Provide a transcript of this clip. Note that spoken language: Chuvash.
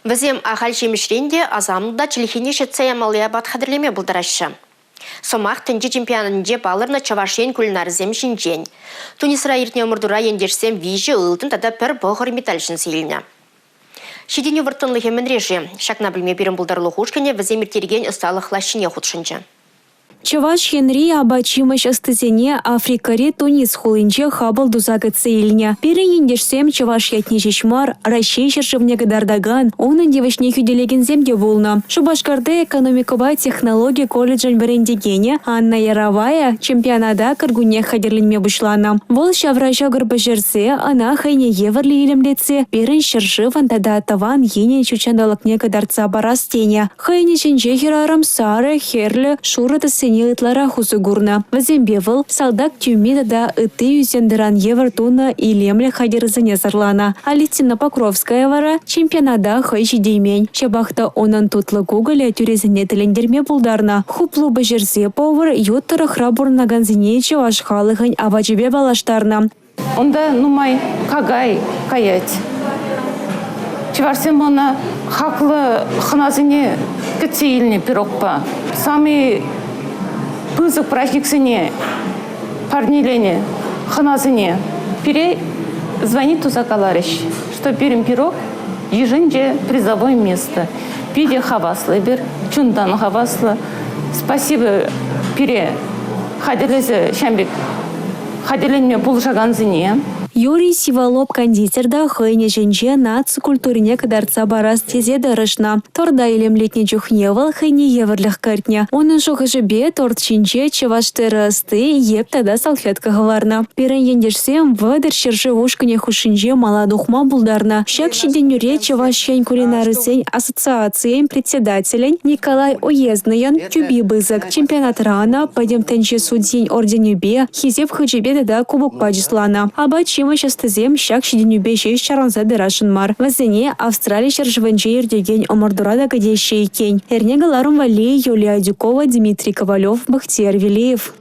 Вӗсем ахаль ҫимӗҫрен те асамлӑ та чӗлхене ҫӗтсе ямалли апат хатӗрлеме пултараҫҫӗ. Сӑмах тӗнче чемпионатӗнче палӑрнӑ Чӑваш Ен кулинарӗсем ҫинчен. Тунисра иртнӗ ӑмӑртура ентешсем виҫӗ ылтӑн тата пӗр пӑхӑр медаль ҫӗнсе илнӗ. Ҫитӗнӳ вӑрттӑнлӑхӗ мӗнре-ши? Ҫакна пӗлме пирӗн пултарулӑх ушкӑнӗ вӗсем ирттерекен ӑсталӑх лаҫҫине хутшӑнчӗ. Чӑваш Енри апат-ҫимӗҫ ӑстисене Африкӑри Тунис хулинче хапӑл туса кӗтсе илнӗ. Пирӗн ентешсем чӑваш ятне ҫеҫ мар, Раҫҫей ҫӗршывне кӑтартакан, унӑн тивӗҫне хӳтӗлекенсем те пулнӑ. Шупашкарти экономикӑпа технологи колледжӗн вӗрентекенӗ Анна Яровая чемпионата кӗркуннех хатӗрленме пуҫланӑ. Вӑл ҫавра ҫӑкӑр пӗҫерсе, ӑна хӑйне евӗрлӗ илемлетсе пирӗн ҫӗршывӑн тата тӑван енӗн ҫутҫанталӑкне кӑтартса парас тенӗ. Хӑйӗн ӗҫӗнче хӗрарӑм сарӑ, хӗрлӗ, шурӑ тӗссене ытларах усӑ курнӑ. Вӗсемпе вӑл салтак тӳми тата ытти ӳсен-тӑран евӗр тунӑ илемлӗ хатӗрӗсене сӑрланӑ. Алевтина Покровская вара чемпионата хӑй ҫитеймен. Ҫапах та унӑн тутлӑ кукӑлӗ тӳресене тӗлӗнтерме пултарнӑ. Хуплу пӗҫерсе повар ют тӑрӑхра пурӑнакансене чӑваш халӑхӗн апачӗпе паллаштарнӑ. Унта нумай какай каять. Чӑвашсем ӑна хаклӑ хӑнасене кӗтсе илнӗ пирогпа. Самый пысӑк праҫниксене парнеленӗ хӑнасене. Пире звонить туса каларӗҫ, что пирӗн пирог йышӑнчӗ призовое место. Питӗ хаваслӑ эпир, чунтан хаваслӑ. Спасибо пире хатӗрлесе ҫавӑн пек хатӗрленме пулӑшакансене. Юрий Сиволоб кондитер та хӑйӗн ӗҫӗнче наци культурине кӑтартса парас тесе тӑрӑшнӑ. Торта илемлетнӗ чухне вӑл хӑйне евӗрлӗх кӗртнӗ. Унӑн шухӑшӗпе торт ҫинче чӑваш тӗрӗ ӑсти йӗп тата салфетка хӑварнӑ. Пирӗн ентешсем 30 ҫӗршыв ушкӑнӗ хушшинче мала тухма пултарнӑ. Ҫак ҫитӗнӳре Чӑваш Ен кулинарӗсен ассоциацийӗн председателӗн Николай Уездныйӑн тӳпи пысӑк. Чемпионатра ӑна Пӗтӗм тӗнче судйин орденӗпе, Хисеп хучӗпе тата кубокпа чысланӑ. Апат-ҫимӗҫ ӑстисем ҫак ҫитӗнӳпе ҫеҫ чарӑнса тӑрасшӑн мар. Вӗсене Австрали ҫӗршывӗнче иртекен ӑмӑртура та кӗтеҫҫӗ иккен. Эрне кӑларӑм валли Юлия Адюкова, Дмитрий Ковалев, Бахтияр Велеев.